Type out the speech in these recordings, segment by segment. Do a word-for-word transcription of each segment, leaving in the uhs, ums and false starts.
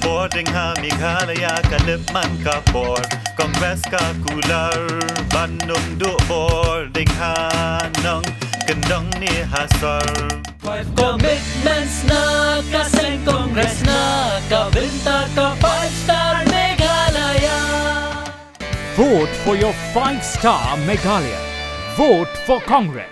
Por ding ha Meghalaya ka lip man ka por, Congress ka kular ban nung duh por ding ha nong kendong ni ha sor. Five commitments na ka seng Congress na ka bynta ka five star Meghalaya. Vote for your five star Meghalaya. Vote for Congress.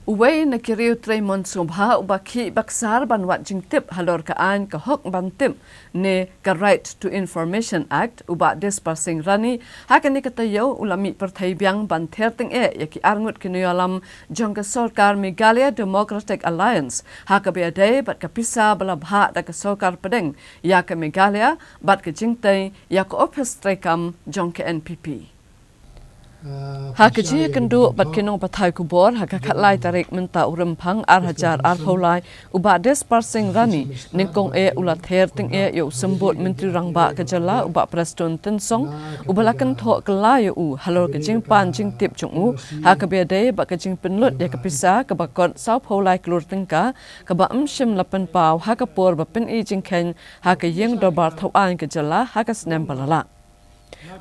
Uwei na ki riew trei mon sngewbha uba khih ba ksar ban wad jingtip halor ka aiñ ka hok ban tip ne ka Right to Information Act, u Bah Dispar Singh Rani, ha kane ka taïew u la mih pyrthei biang ban ther tyngeh ïa ki arngut ki nongïalam jong ka sorkar Meghalaya Democratic Alliance ha kaba ïadei bad ka pisa ba la bhah da ka sorkar pdeng ïa ka Meghalaya bad ka jingtei ïa ka ophis treikam jong ka N P P. Ha ka jingïakynduh bad ki nongpathai khubor ha ka khatlai tarik mynta u Rymphang ar hajar arphew lai, u Bah Dispar Singh Rani, nyngkong eh u la ther tyngeh ïa u Symbud Myntri Rangbah ka jylla, u Bah Prestone Tynsong, uba la kynthoh kylla ïa u halor ka jingpan jingtip jong u ha kaba ïadei bad ka jingpynlut ïa ka pisa kaba kot sawphew lai klur tyngka kaba ym shym la pynpaw ha ka por ba pyni jingkheiñ ha ka ïing dorbar thaw aiñ ka jylla ha ka snem ba la lah.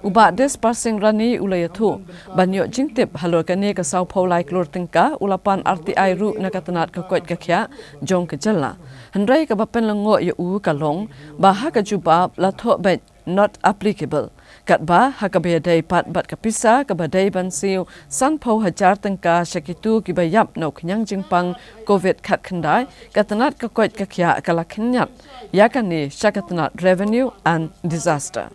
U Bah Dispar Singh Rani u la ïathuh ban ïoh jingtip halor kane ka sawphew lai klur tyngka, u la pan R T I ruh na ka tnat ka koit ka khiah jong ka jylla. Hynrei kaba pynlyngngoh ïa u ka long ba ha ka jubab la thoh beit not applicable. Katba ha kaba ïadei pat bad ka pisa kaba dei ban siew sanphew hajar tyngka sha kito kiba ïap na u khñiang jingpang Covid khatkhyndai, ka tnat ka koit ka khiah ka la khñiat ïa kane sha ka tnat Revenue and Disaster.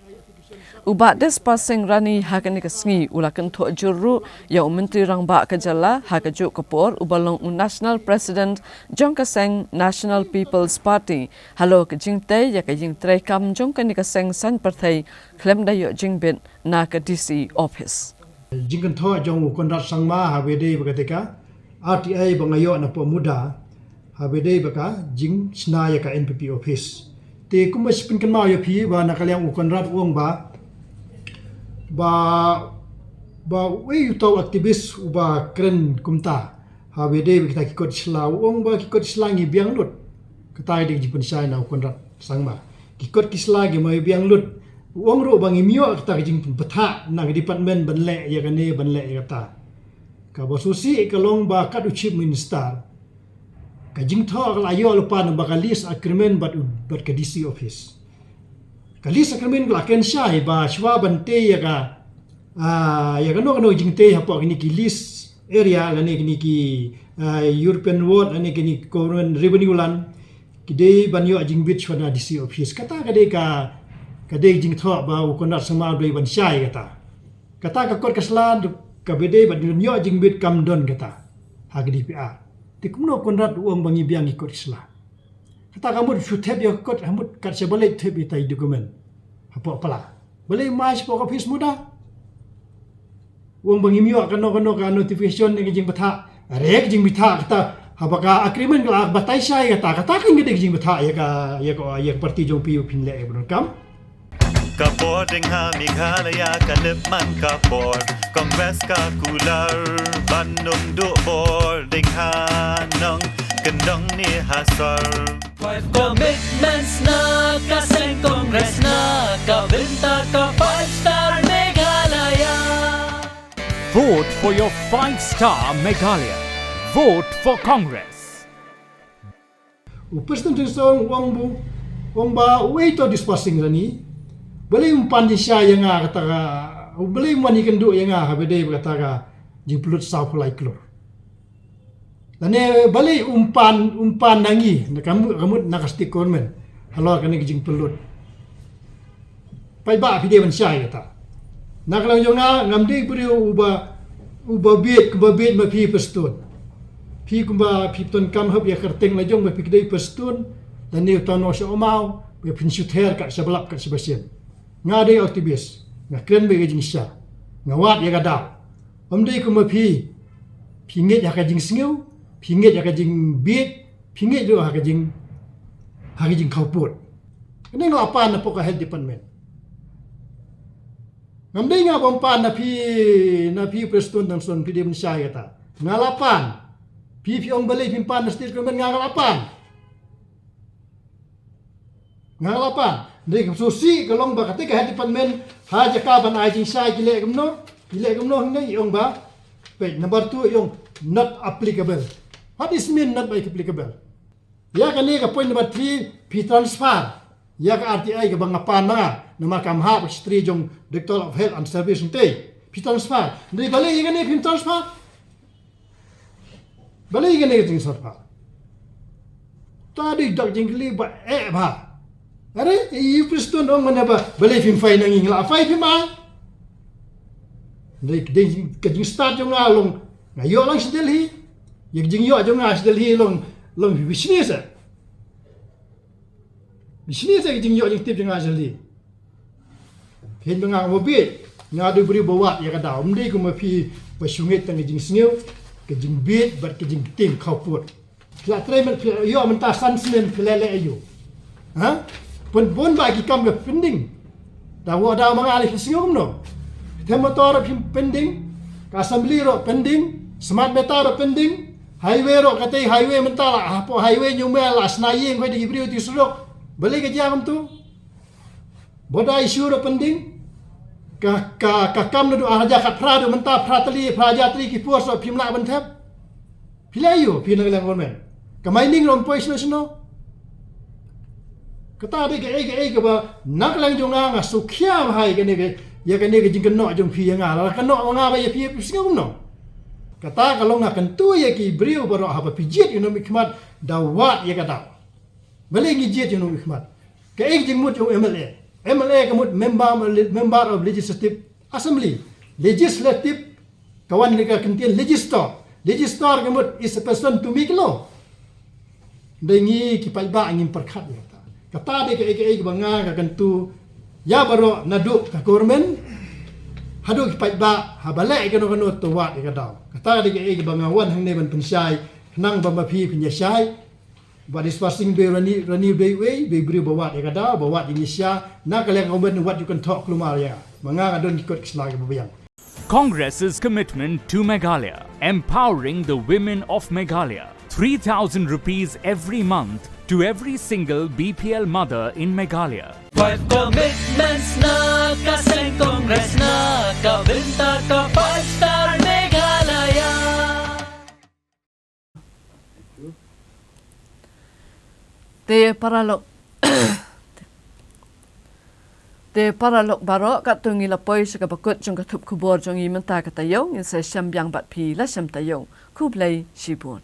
U Bah Dispar Singh Rani ha kane ka sngi u la kynthoh jur ruh ïa u Myntri Rangbah ka jylla ha kajuh ka por uba long u National President jong ka seng National People's Party halor ka jingtei ïa ka ïing treikam jong kane ka seng saiñ pyrthei khlem da ïoh jingbit na ka D C office. Jingkynthoh jong u Conrad Sangma ha kaba ïadei bad kata ka R T I ba nga ïoh na pdeng MUDA ha kaba ïadei bad ka jingshna ïa ka N P P office. Te kumba shu pynkynmaw ïa phi ba na ka liang u Conrad u ong ba, ba, ba uei uta u activist uba kren kumta ha kaba ïadei bad kita ki kot ki sla, u ong ba ki kot ki sla ngi biang lut. Kata ka dei ka jingpynshai na u Conrad Sangma. Ki kot ki sla ki ma biang lut. U ong ruh ba ngim ïoh kata ka jingpynbthah na ka department ban leh ïa kane ban leh ïa kata. Kaba shisha ka long ba kat u Chief Minister, ka jingthoh ka la ïoh lypa na ba ka lease agreement bad u, bad ka D C office. Ka lease agreement ka la kren shai ba shuwa ban tei ïa ka, ah, ïa kano kano jingtei hapoh kine ki lease area lane kine ki, ah, European Road lane kine ki Government Revenue Land, ki dei ban ïoh jingbit shuwa na D C office. Kata ka dei ka, ka dei jingthoh ba u Conrad Sangma u dei ban shai kata. Kata ka kot ka sla kaba dei ban ïoh jingbit kam don kata ha ka D P R. Te kumno u Conrad u ong ba ngi biang ki kot ki sla? Kata ka mut shu thep ïa ka kot, ha mut kat sha balei thep ïa kita ki document hapoh pla? Balei mai shapoh ka office MUDA? U ong ba ngim ïoh kano kano ka notification ne ka jingbthah. Re ka jingbthah kata, haba ka agreement ka la batai shai kata, kata ka dei ka jingbthah ïa ka, ïa ka, ïa ka party jong phi ba phin leh ïa ka bynta kam. Ka por ding ha Meghalaya ka lip man ka por, Congress ka kular ban nung duh por ding ha nong kyndong ni ha sor. Five commitments na ka seng Congress na ka bynta ka five star Meghalaya. Vote for your five star Meghalaya. Vote for Congress. U Prestone Tynsong u ong ba, u ong ba uei uta u Dispar Singh Rani, balei um pan jingshai ïa nga kata ka, balei um wan ïakynduh ïa nga ha kaba dei bad kata ka jingpynlut sawphew lai klur. Lane balei um pan, um pan na ngi, na ka mut, ka mut na ka state government halor kane ka jingpynlut. Paidbah phi dei ban shai kata. Na ka liang jong nga ngam dei briew uba, uba bieit, kumba bieit ma phi Prestone. Phi kumba phi pyndonkam hap ïa ka kyrteng la jong ba phi dei Prestone, lane uta u nongshah maw, ba phin shu ther kat shaba lap kat shaba shem. Nga dei activist, nga kren beit ka jingshisha, nga wad ïa ka daw. Ym dei kumba phi, phi ngeit ha ka jingsngew, phi ngeit ha ka jingbieit, phi ngeit ruh ha ka jing, ha ka jingkhawpud. Kane nga la pan na pok ka health department. Ngam dei nga bym pan na phi, na phi Prestone Tynsong phi dei ban shai kata. Nga la pan. Phi phi ong balei phim pan na state government, nga nga la pan. Nga la pan, hynrei ka sngewsih ka long ba kata ka head department, ha jaka ban ai jingshai ki leh kumno, ki leh kumno hangne i ong ba, page number two i ong not applicable. What is mean not applicable? Ïa kane ka point number three, phi transfer ïa ka R T I kaba nga pan ma nga, namar kam hap ka secretary jong Director of Health and Service te. Phi transfer. Hynrei balei ïa kane phim transfer? Balei kane ka jingsorkar? Ta dei dak jingkylli ba eh bha. Are, i Prestone ong mane ba, balei phim fai na ngi, ngi la fai phim ai. Dei, dei ka jingstad jong nga long, nga ïoh lang sha Delhi. Ïa ka jingïoh jong nga sha Delhi long, long phi shini sa. Phi shini sa ka jingïoh jingtip jong nga sha Delhi. Phin ba nga ba bieit, nga dei briew ba wad ïa ka daw. Ym dei kum ma phi ba shu ngeit tang ka jingsngew, ka jingbieit bad ka jingtieng khawpud. Phi la trei met phi la ïoh mynta san snem phi la leh aïu? Ha? Pun pun ba ki kam ka pending. Da wa da ma nga lei phi sngew kumno? Them motor ruh phi pending, ka assembly ruh pending, smart meter ruh pending, highway ruh katei highway mynta la, hapoh highway New Mill la sna ïing koi da ki briew ti surok. Balei ka jia kumtu? Border issue ruh pending. Ka, ka, ka kam naduh ar hajar khatphra ruh mynta phra tylli, phra hajar tylli ki post ruh phim lah ban thep. Phi leh aïu, phi na ka liang government. Ka mining ruh ym poi shano shano. Kata dei kaei kaei kaba na ka liang jong nga nga sngewkhia bha ïa kane ka, ïa kane ka jingkynnoh jong phi ïa nga. Lada kynnoh ma nga ba ïa phi, phi sngew kumno? Kata ka long nga kyntu ïa ki briew baroh haba phi jied ïa u nongmihkhmat da wad ïa ka daw. Balei ngi jied ïa u nongmihkhmat? Kaei ka jingmut jong u M L A? M L A ka mut member, member of Legislative Assembly. Legislative, ka wan na ka kyntien legislator. Legislator ka mut is a person to make law. Dei ngi ki paidbah ngim pyrkhat ïa kata. Kata dei kaei kaei kaba nga ka kyntu ïa baroh naduh ka government haduh ki paidbah, haba leh kano kano to wad ïa ka daw. Kata dei kaei kaba nga wan hangne ban pynshai, khnang ba ma phi phin ïa shai. Ba dei spah sing ba rani, rani ba wei, ba briew ba wad ïa ka daw, ba wad ïa ngi sha, na ka liang ka government wat ïa u kynthoh kulmar ïa. Ma nga nga don ki kot ki sla kiba biang. Congress's commitment to Meghalaya, empowering the women of Meghalaya. Three thousand rupees every month to every single B P L mother in Meghalaya. Five commitments na ka seng Congress na ka bynta ka Five Star Meghalaya. Te paralok, te paralok baroh, katto ngi la poi sha kaba kut jong ka thup khubor jong ngi mynta ka taïew, ngin sa shem biang bad phi la shem taïew. Khublei shibun.